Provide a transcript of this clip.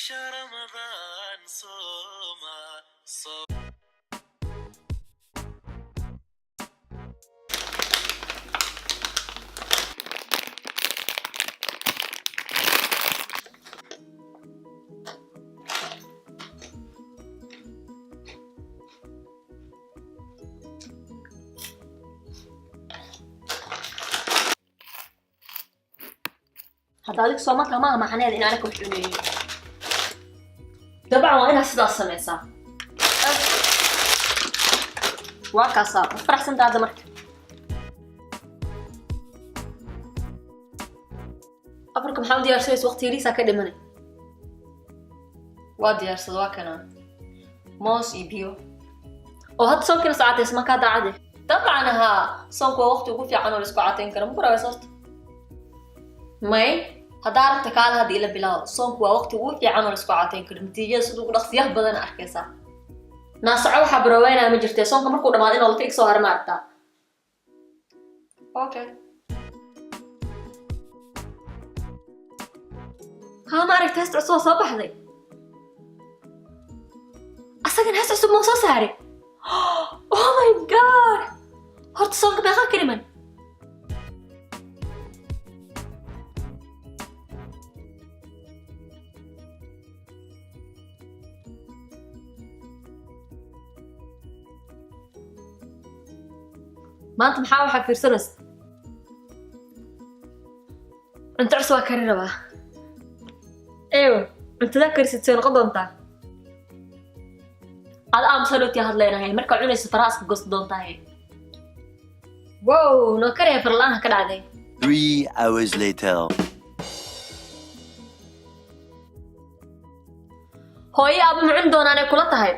Bisha Ramadaan sooma soo. Hadda adig soomanka maaha macneed in anaka wax cuneynin. Dabcan waa inaad sidaas samaysaa. Waa kaasaa, ma faraxsanta hadda? Marka afarka maxaa u diyaarsanaysa? Waqti yariisaa ka dhimanay. Waa diyaarsada, waa kanaa moos iyo biyo. Oo hadda soonkiina socotays markaa daacade. Dabcan haa, soonku waa waqti ugu fiican oo la isku catayn karo. Ma buraweys horta? May, haddaa rabta kaala hadda ila bilaabo. Soonku waa waqti ugu fiican oo la isku catayn karo. Natiijada sida ugu dhaqsiyaha badan arkaysaa. Naasaco waxaa barooweynaya ma jirtee. Soonka markuu dhamaado inoo lafa igsoo hara ma aragtaa? Okay, haa, ma aragta heesta cusub oo soo baxday? Asagan hees cusub mau soo saaray? Oh my God! Horta soonka meeqaa ka dhiman? Maanta maxaa waxaa fiirsanaysa? Cunto cusub waa kari rabaa. Eewo, cuntadaa karisid see noqon doontaa? Ada aamusanootii hadleynahay. Markaa cunayso faraha iska goosta doontahay. Wow, noo karaya farla-aanka ka dhacday. 3 hours later. Hooyo, aaba ma cuni doonaanay kula tahay?